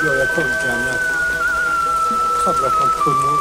Ҷоятон ҷаннат, қабратон пурнур.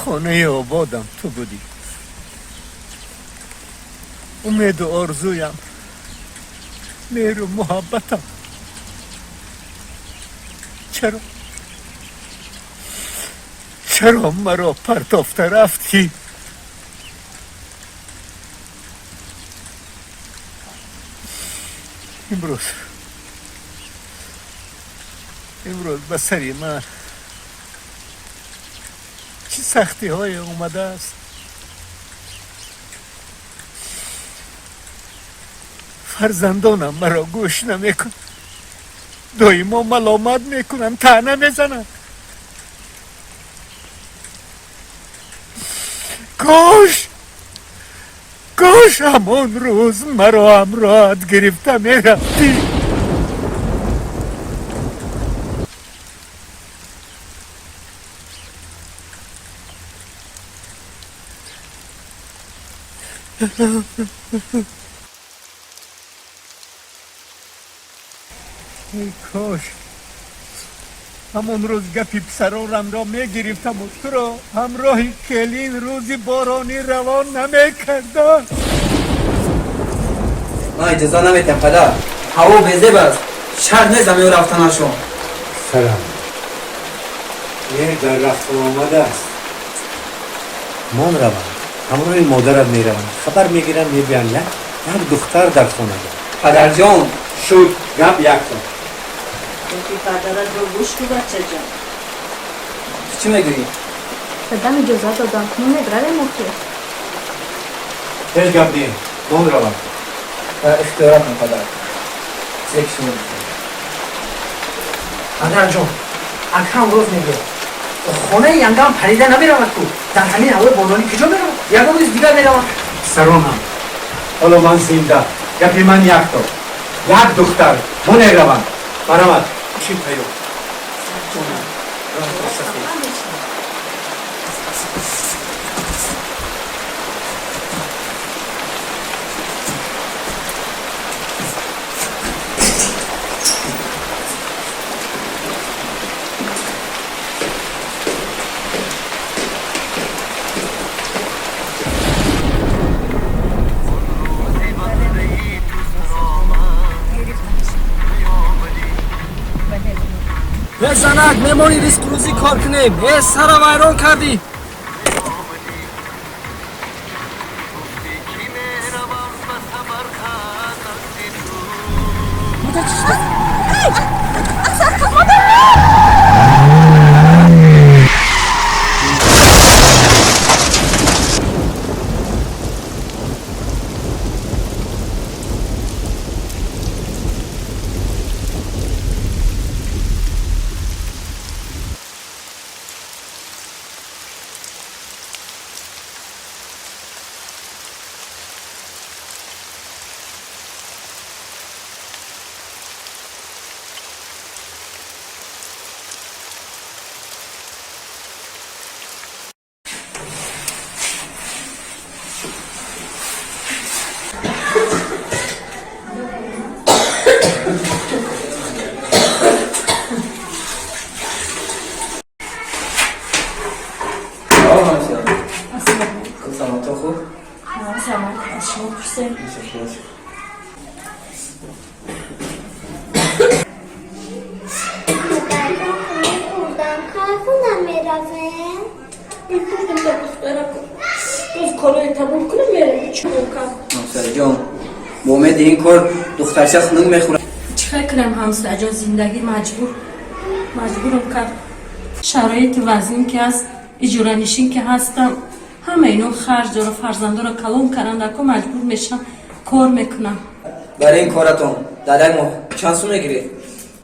Хонаи ободам ту будӣ, умеду орзуям, меҳру муҳаббатам. Чаро, чаро маро партофта рафтӣ? Имрӯз, имрӯз ба сари ман чӣ сахтиҳое омадааст. Фарзандонам маро гӯш намекунанд, доимо маломат мекунанд, таъна мезананд. Кош, кош ҳамон рӯз маро ҳамроҳат гирифта мерафтӣ. Эй кош ҳамон рӯз гапи писаронамро мегирифтаму туро ҳамроҳи келин рӯзи боронӣ равон намекардам. Ман иҷоза наметиҳам, падар. Ҳаво безеб аст, шарт нест ҳамин рафтанашон. Писарам, меҳр дар рафту омад аст. Мон равам, ҳамроҳи модарат меравам, хабар мегирам, мебиям. Як духтар дар хона дорам. Падарҷон. Шуд, гап якто. Гапи падаратро гӯш кун, бачаҷон. Ту чӣ мегӯӣ? Дадам иҷозат додам, мо медравем охир. Ҳеҷ гап не, мон равам. Дар ихтиёратон, падар, чизе ки шумо гуфтед. Падарҷон, акам роз мегӯяд, хонаи янгам парида намеравад ку, дар ҳамин ҳавои боронӣ куҷо меравад? Ягон рӯз дигар меравад. Писаронам, ҳоло ман зинда, гапи ман якто. Як духтар, мо меравам. Барамад, чӣ тайёр. Ҷонам, роҳатро сафед. Э, занак, мемонӣ ризқу рӯзӣ кор кунем? Э, сара вайрон кардӣ. ҳамсояҷон, бо умеди ин кор духтарча хунук мехӯрад. Чӣ хел кунам, ҳамсояҷон, зиндагӣ маҷбурам кард. Шароити вазнин ки ҳаст, иҷоранишин ки ҳастам, ҳама ино харҷ дора, фарзандоро калон кардандако маҷбур мешавам, кор мекунам. Барои ин коратон дар як моҳ чанд сум мегиред?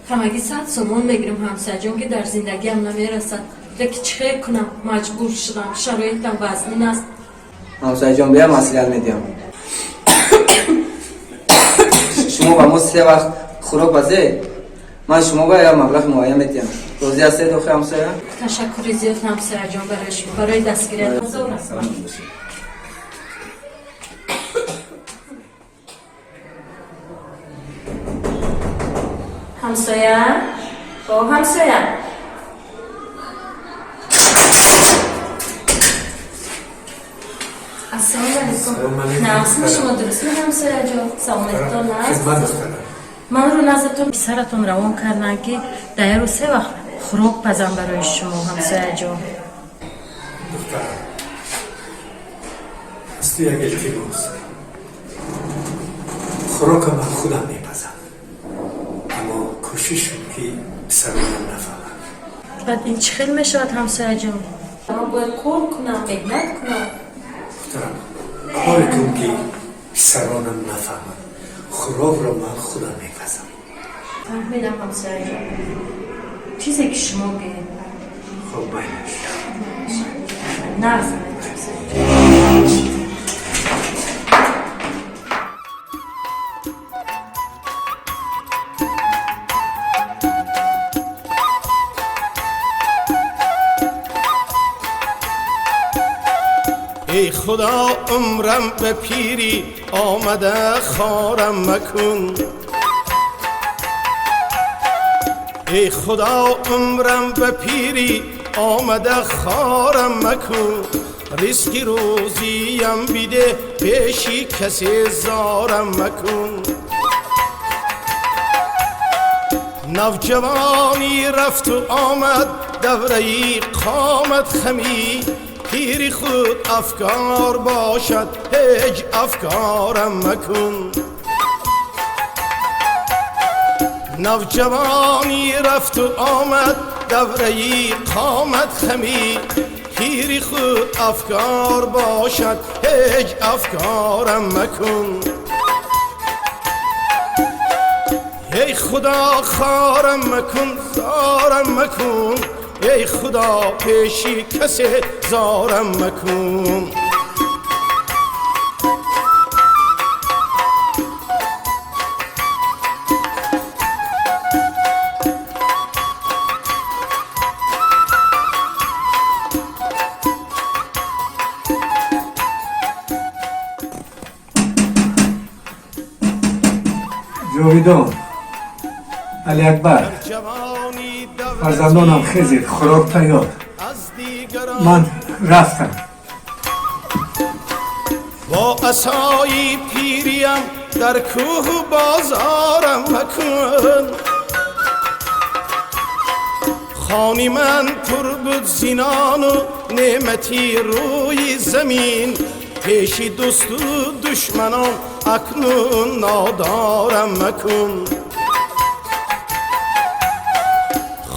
Ҳамагӣ 100 сомон мегирам, ҳамсояҷон, ки дар зиндагиам намерасад. Леки чӣ хел кунам, маҷбур шудам, шароитам вазнин аст. Ҳамсояҷон, бия маслиҳат медиҳам. Шумо ба мо се вақт хӯрок пазед, ман шумо ба як маблағи муайян медиҳам. Розӣ ҳастед, охи ҳамсоя? Ташаккури зиёд, ҳамсояҷон, барои шумо, барои дастгирият. Ҳазор раҳмат. Ҳамсоя, о ҳамсоя, ассалому алайкум. Нағзми шумо, дурустми, ҳамсояҷон? Саломатитон аст? Манро наздатон писаратон равон карданд, ки дар як рӯз се вақт хӯрок пазам барои шумо, ҳамсояҷон. Духтарам, аз ту як илтимос. Хӯрока ман худам мепазам, аммо кӯшиш кун, ки писаронам нафаҳманд. Баъд ин чӣ хел мешавад, ҳамсояҷон? Ман бояд кор кунам, меҳнат кунам. Духтарам, коре кун, ки писаронам нафаҳманд. Хӯрокро ман худам мепазам. Фаҳмидам, ҳамсояҷон, чизе ки шумо гӯед. Хоб, майлаш. Нағз, ҳамсояҷон. Эй Худо, умрам ба пирӣ омада хорам макун. Эй Худо, умрам ба пирӣ омада хорам макун. Ризқи рӯзиям биде, пеши касе зорам макун. Навҷавонӣ рафту омад, давраи қомат хамӣ. Пири худ афкор бошад, ҳеҷ афкорам макун. Навҷавонӣ рафту омад, давраи қомат хамӣ. Пири худ афкор бошад, ҳеҷ афкорам макун. Эй Худо, хорам макун, зорам макун. Эй Худо, пеши касе зорам макун. Ҷовидон, Алиакбар, фарзандонам, хезед, хӯрок тайёр. Ман рафтам. Бо асои пириям дар кӯҳу бозорам макун. Хони ман пур буд зинону неъмати рӯи замин. Пеши дӯсту душманон акнун нодорам макун.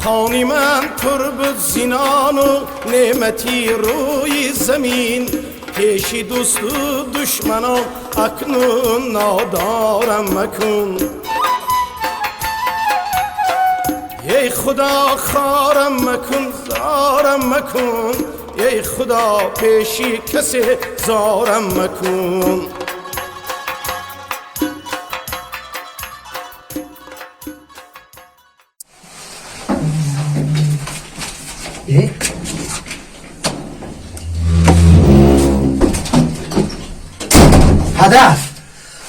Хони ман пур буд зинону неъмати рӯи замин. Пеши дӯсту душманон акнун нодорам макун. Эй Худо, хорам макун, зорам макун. Эй Худо, пеши касе зорам макун. Э? Падар,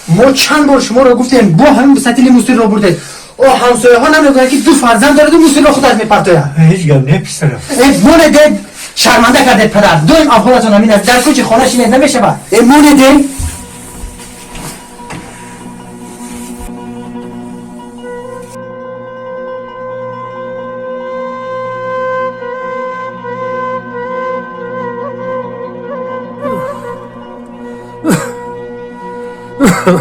мо чанд бор шуморо гуфтем, бо ҳамин сатили мусорро бурдед. О ҳамсояҳо намегӯянд, ки ду фарзанд дорад, мусорро худаш мепартояд. Ҳеҷ гап не, писарам. Э, монедед, шарманда кардед, падар. Доим аҳволатон ҳамин аст. Дар кӯчи хона шинед, намешавад. Э, монедед. Ҳар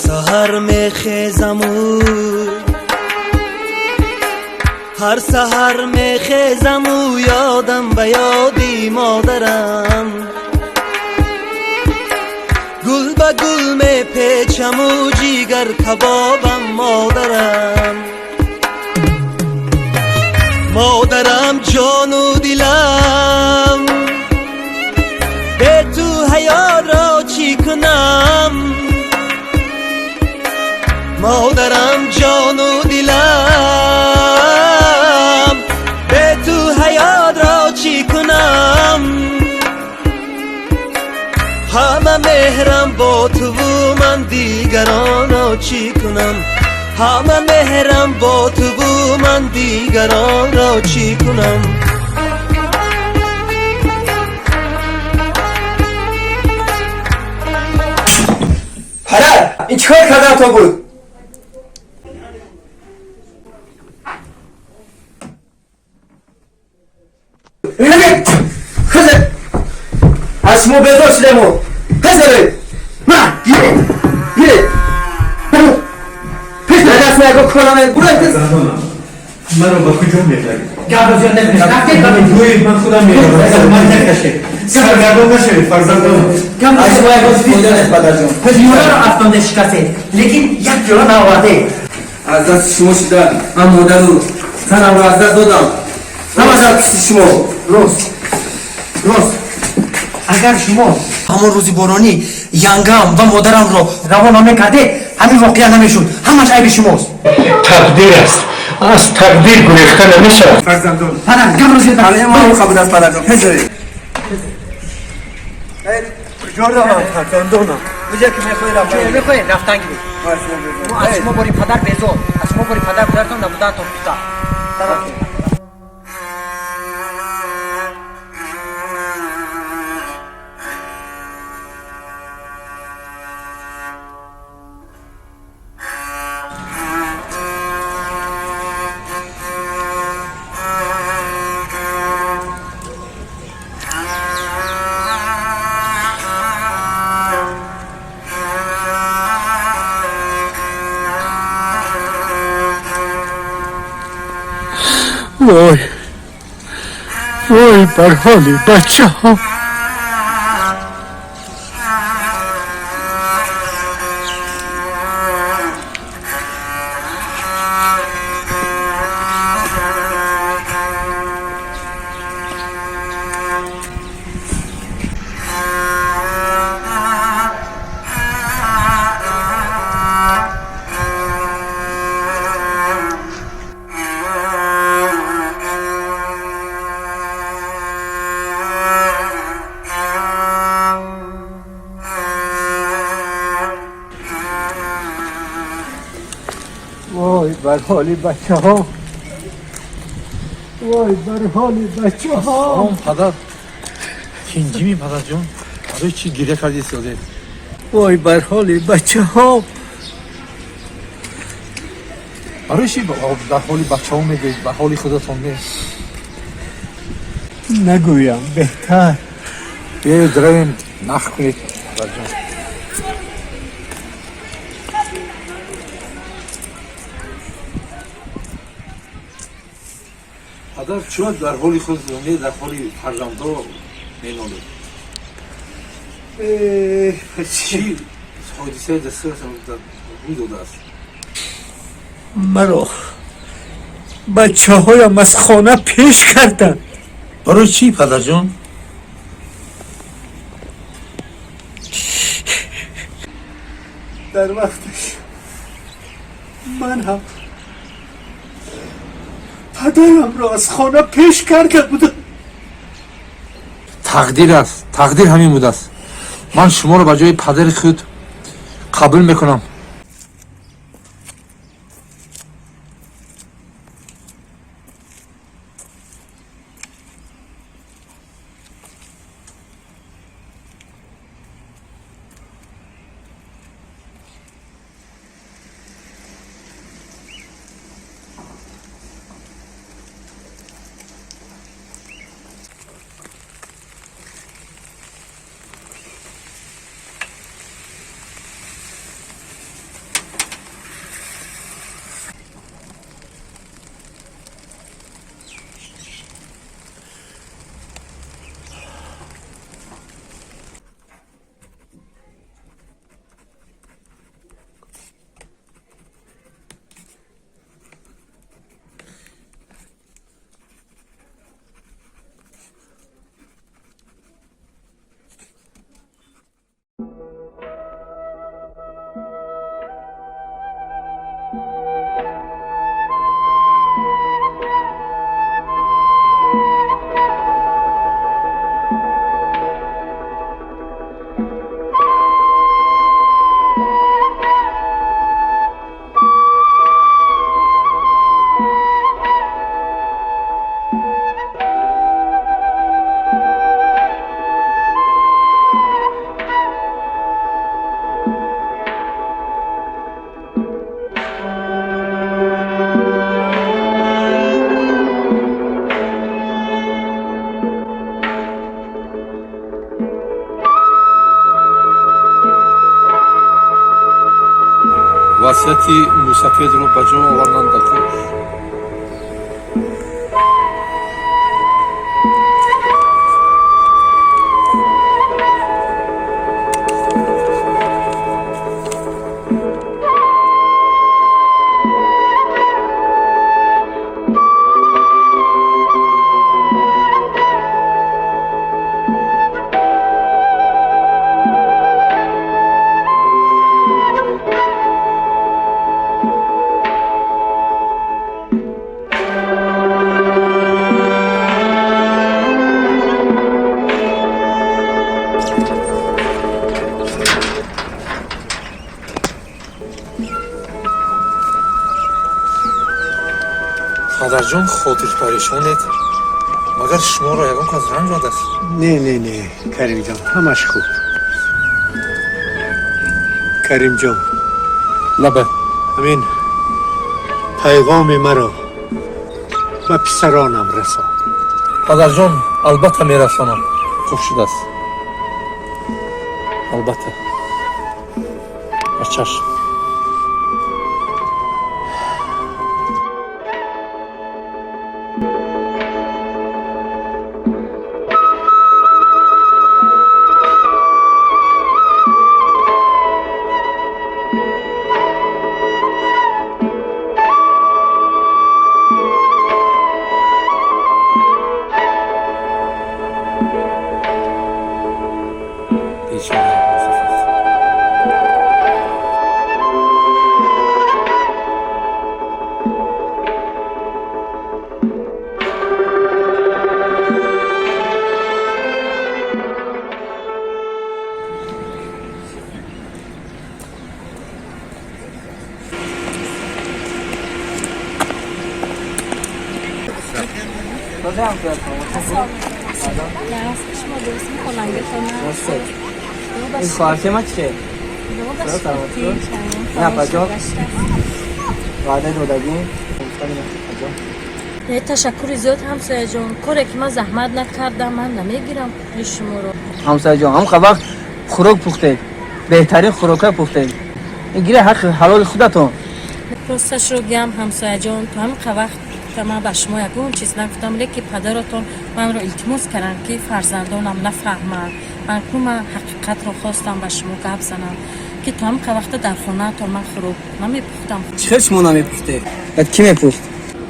саҳар мехезаму, ҳар саҳар мехезаму, ёдам ба ёди модарам. Гул ба гул мепечаму, ҷигар кабобам модарам. Модарам ҷону дилам, бе ту ҳаётро чӣ кунам? Модарам ҷону дилам, бе ту ҳаётро чӣ кунам? Ҳама меҳрам бо туву ман дигаронро чӣ кунам? Ҳама меҳрам бо туву ман дигаронро чӣ кунам? Падар, ин чӣ кор кардан то буд? Аз шумо безор шудему. Пезаре! Ма, гире! Гире! Пеш даст наго кораме, бурай пез. Маро ба куҷо мебаред? Гапро зиёд накунед. Рафтед ба Гӯед, ман худам меравам. Ман накашед. Саргардон нашавед, фарзандон. Аз шумо ягон фоида нест, падарҷон. Пиёларо афтонда шикастед, лекин як пиёла наовардед. Аз дасти шумо шуда ман модару занамро аз даст додам. Ҳама дар пишти шумо. Рост, рост. Агар шумо ҳамон рӯзи боронӣ янгам ва модарамро равон намекардед, ҳамин воқеа намешуд. Ҳамаш айби шумост. Тақдир аст. Аз тақдир гурехта намешавад. Фарзандон. Падар, гапро зиёд накунед. Ҳама қабул аст, падарҷон. Пезаре. Куҷо равам, фарзандонам? Куҷо ки мехоҳӣ рафтан. Ҷое мехоҳед рафтан гиред. Мо аз шумо бори падар безор, аз шумо бори падар бударатон набудаатон пухта. Вой, вой бар ҳоли бачаҳо. Вой бар ҳоли бачаҳо. Вой бар ҳоли бачаҳо. Салом, падар. Тинҷими, падарҷон? Барои чӣ гиря кардӣ созед? Вой бар ҳоли бачаҳо. Барои чӣ дар ҳоли бачаҳо мегӯед, ба ҳоли худатон не? Нагӯям беҳтар. Биёед равем, нах кунед, падарҷон. Падар, чаро дар ҳоли худатон не, дар ҳоли фарзандо менолед? Чӣ ҳодисае дар саратон рӯй додааст? Маро бачаҳоям аз хона пеш карданд. Барои чӣ, падарҷон? Дар вақташ ман ҳам падарамро аз хона пеш карда будам. Тақдир аст, тақдир ҳамин будааст. Ман шуморо ба ҷои падари худ қабул мекунам. Васияти мусафедро ба ҷо овардан дар кор. Падарҷон, хотирпарешонед, магар шуморо ягон кас ранҷ додааст? Не, не, не, Каримҷон, ҳамаш хуб. Каримҷон. Лаба. Ҳамин пайғоми маро ба писаронам расон. Падарҷон, албатта мерасонам. Хуб шудааст, албатта, ба чашм. Бечора мусафед. شما درست میکنم. این خواهرچه ما چیه؟ نه پجا وعده دادگی. Ташаккури зиёд, ҳамсояҷон. Коре ки ман заҳмат накардам, ман намегирам пули шуморо. Ҳамсояҷон, ҳам вақт хӯрок пухтед, беҳтарин хӯрокҳо пухтед. Ин гире ҳаққи ҳалоли худатон. Росташро гӯям, ҳамсояҷон, то ҳамин вақт ман ба шумо ягон чиз нагуфтам, лекин падаратон манро илтимос карданд, ки фарзандонам нафаҳманд. Ман ку ман ҳақиқатро хостам ба шумо гап занам, ки то ҳамин вақта дар хонаатон ман хӯрок намепухтам. Чӣ хел шумо намепухтед? Баъд кӣ мепухт?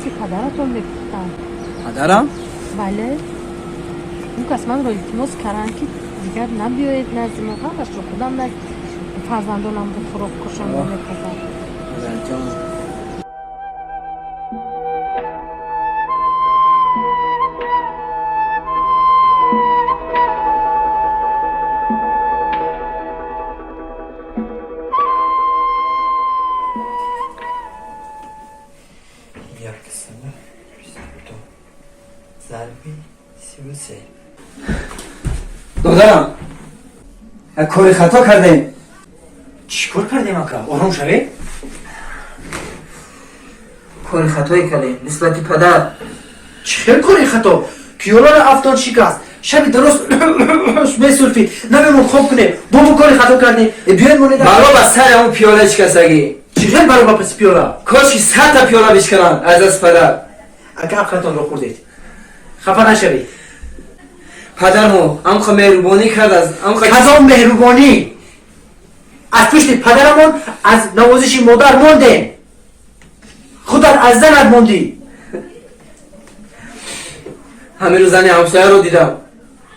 Ки падаратон мепухтанд. Падарам? Бале, он кас манро илтимос карданд, ки дигар набиёед назди мо, ҳамашро худам на фарзандонамро хӯрок кушонда мепазам. Падарҷон. Додарам, як кори хато кардем. Чӣ кор кардем, ака? Ором шавед. Кори хатое кардем нисбати падар. Чӣ хел кори хато? Пиёларо афтон шикаст, шаби дароз месурфид, намемон хоб кунем. Бо мо кори хато кардем. Биёед монед. Бало ба сари ҳамон пиёла шикастагӣ. Чӣ хел бало ба паси пиёла? Кош ки 100 та пиёла бишкананд аз даст падар. Ака, ақлатонро хӯрдед, хафа нашавед. Падармо амқа меҳрубонӣ кардааст, амқа. Казом меҳрубонӣ? Аз пушти падарамон, аз навозиши модар мондем. Худат аз занат мондӣ. Ҳамин рӯз зани ҳамсояро дидам.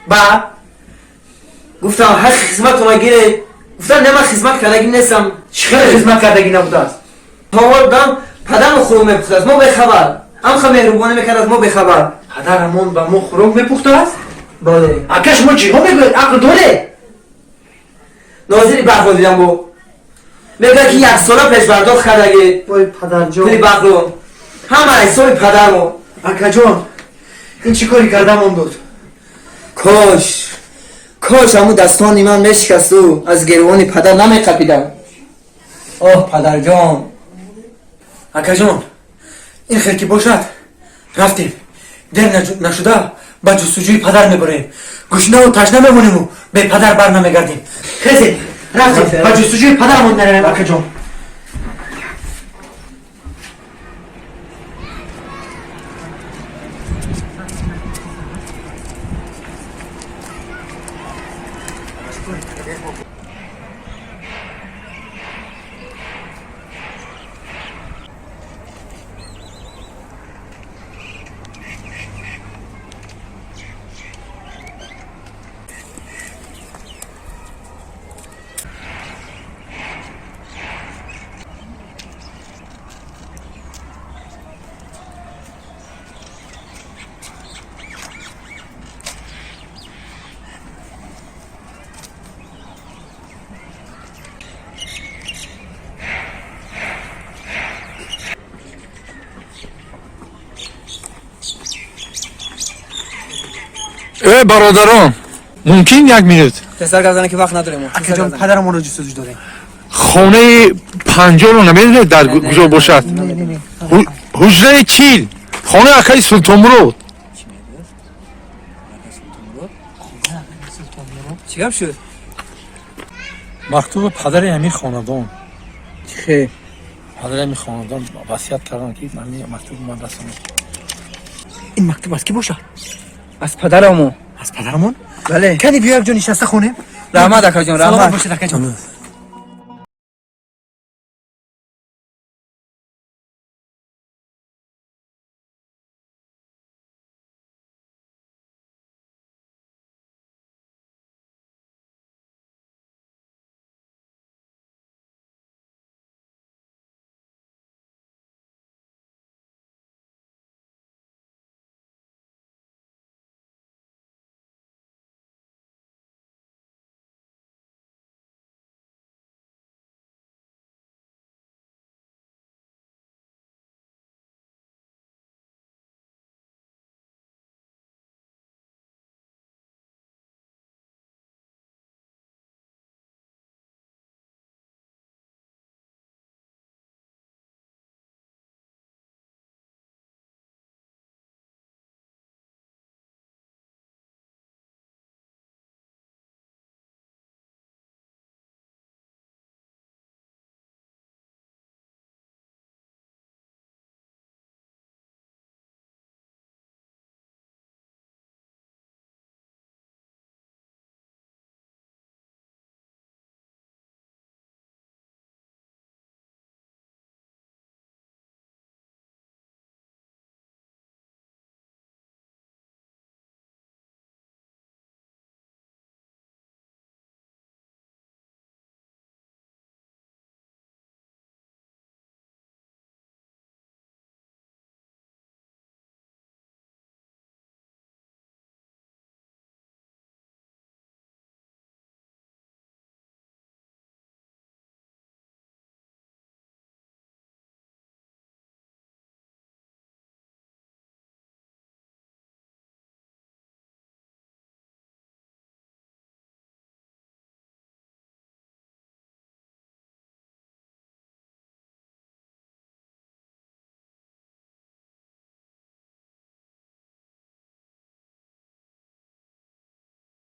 Баъд? Гуфтам, ҳаққи хизматона гиред. Гуфтам, не, ман хизмат кардагӣ нестам. Чӣ хел хизмат кардагӣ набудааст? То падармо хӯрок мепухтааст, мо бехабар. Амқа меҳрубонӣ мекард, мо бехабар. Падарамон ба мо хӯрок мепухтааст? Бале. Ака, шумо чиҳо мегӯед? Ақл доред? Нозири барқро дидам, бо мегӯяд, ки як сола пешпардохт кардагӣ. Вой, падарҷон! Пули барқро ҳама ҳисоби падармо. Акаҷон, ин чӣ кори кардамон буд? Кош, кош ҳамун дастони ман мешикасту аз гирвони падар намеқапидам. Оҳ, падарҷон! Акаҷон, ин хел ки бошад, рафтем, дер нашуда ба ҷустуҷӯи падар мебарем. Гушнаву ташна мемонему бепадар бар намегардем. Хезед, рафтем, ба ҷустуҷӯи падарамон меравем, акаҷон. Э, бародарон, мумкин як минут? Тезтар гап зана, ки вақт надорем. Акаҷон, падарамонро ҷустуҷӯ дорем. Хонаи 50-ро намедонед, дар куҷо бошад? Ҳуҷраи 40, хонаи акаи Султонмурод. Чӣ гап шуд? Мактуби падари ҳамин хонадон. Хе? Падари ҳамин хонадон васият карданд, ки мактуби ман расонад. Ин мактуб аз кӣ бошад? Аз падарамо. Аз падарамон? Бале. Кани, биё, якҷо нишаста хонем. Раҳмат, акаҷон. Саломат Раҳмат. бошед, акаҷон.